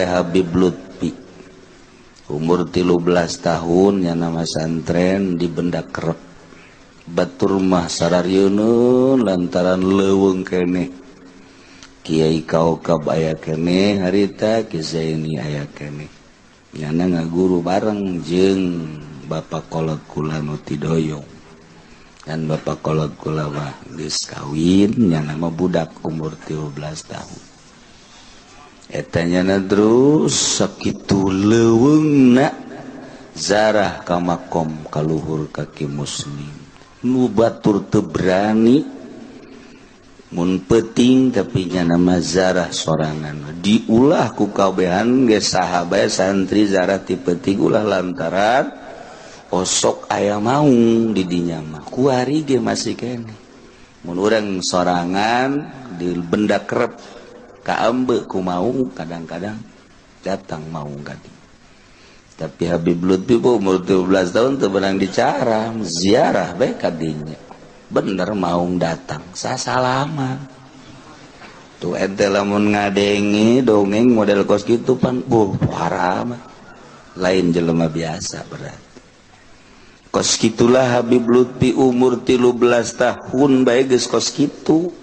Habib Lutfi umur 13 tahun, nyana masantren di Benda Kerep. Batur mah sararieun lantaran leuweung keneh. Kiai Kaukab aya keneh harita, Ki Zaini aya keneh. Nyana ngaguru bareng jeung Bapak kolot kula nu tidoyong. Dan Bapak kolot kula mah geus kawin, nyana mah budak umur 13 tahun. Eta nyana terus sakitu leuweungna zarah ka makom ka luhur ka Ki Muslim. Nu batur teu berani mun peuting, tapi nyana mah zarah sorangan diulah ku kabehan ge, saha bae santri zarah ti peuting ulah, lantaran osok aya maung di dinya mah. Kuari ge masih keneh mun urang sorangan di Benda Kerep kaambe ku maung, kadang-kadang datang maung kadi. Tapi Habib Lutfi bu umur 17 tahun teu beunang dicara, ziarah bae kadinya, bener maung datang, sasalaman. Tuh ente lamun ngadenge dongeng model kos gitu pan, buh, parah mah lain jelema biasa. Berat kos gitulah Habib Lutfi umur 13 tahun bae geus kos kitu.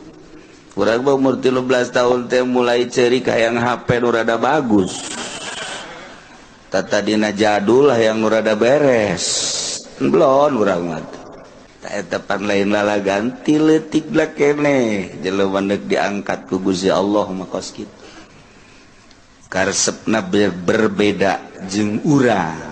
Urang mah umur 13 tahun teh mulai ceurik hayang HP nu rada bagus. Tata dina jadul lah yang nu rada beres. Belum urang mah. Tak eta pan lain lalagan, ti leutik lah keneh jelema deuk diangkat ku Gusti Allah mah kos kitu. Karesepna berbeda jeung urang.